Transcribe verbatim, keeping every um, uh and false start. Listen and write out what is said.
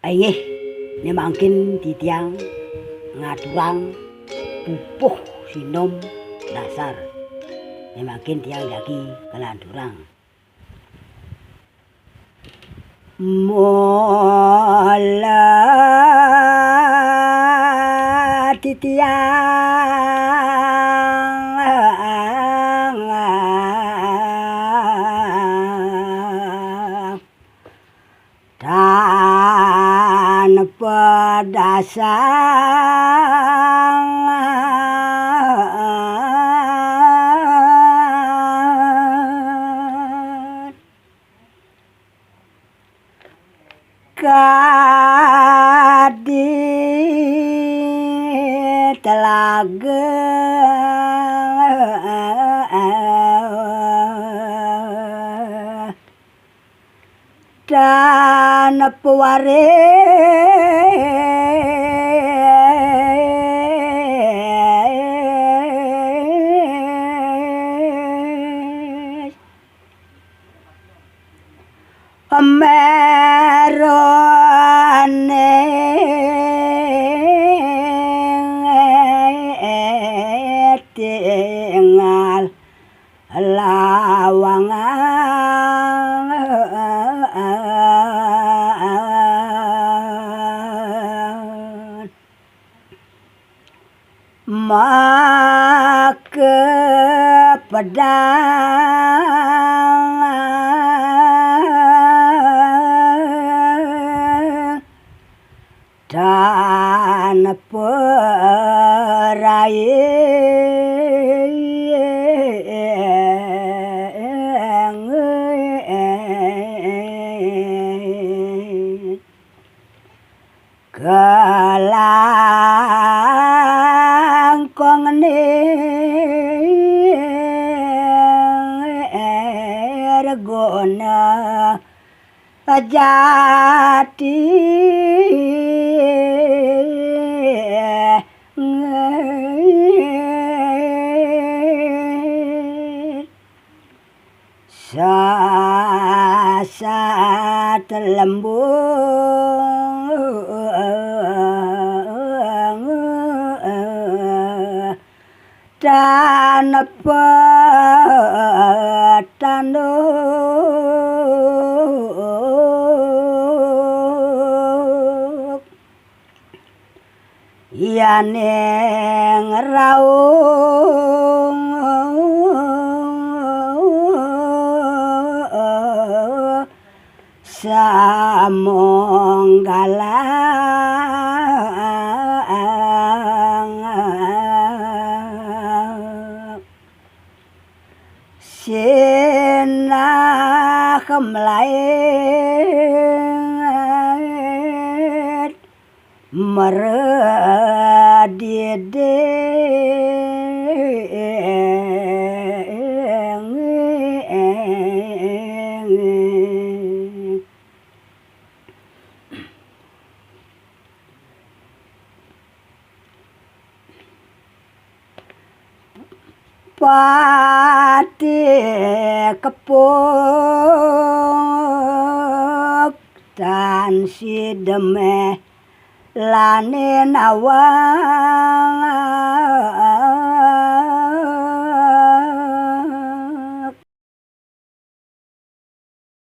Inggih, né mangkin titiang ngaturang pupuh sinom dasar. Né mangkin tiang jagi kalanturang. Mula titiang tanpa dasar. Kadi telaga dan pewaris. Merone tingal lawangan. Maka pedang dan peraing. Kelangkong ning ergona jati. Sasat lembung tanpa tanduk. Yaning raung samong galang sinah melaet. Merediding. Pati kepuk tan sidemeh lane nawang.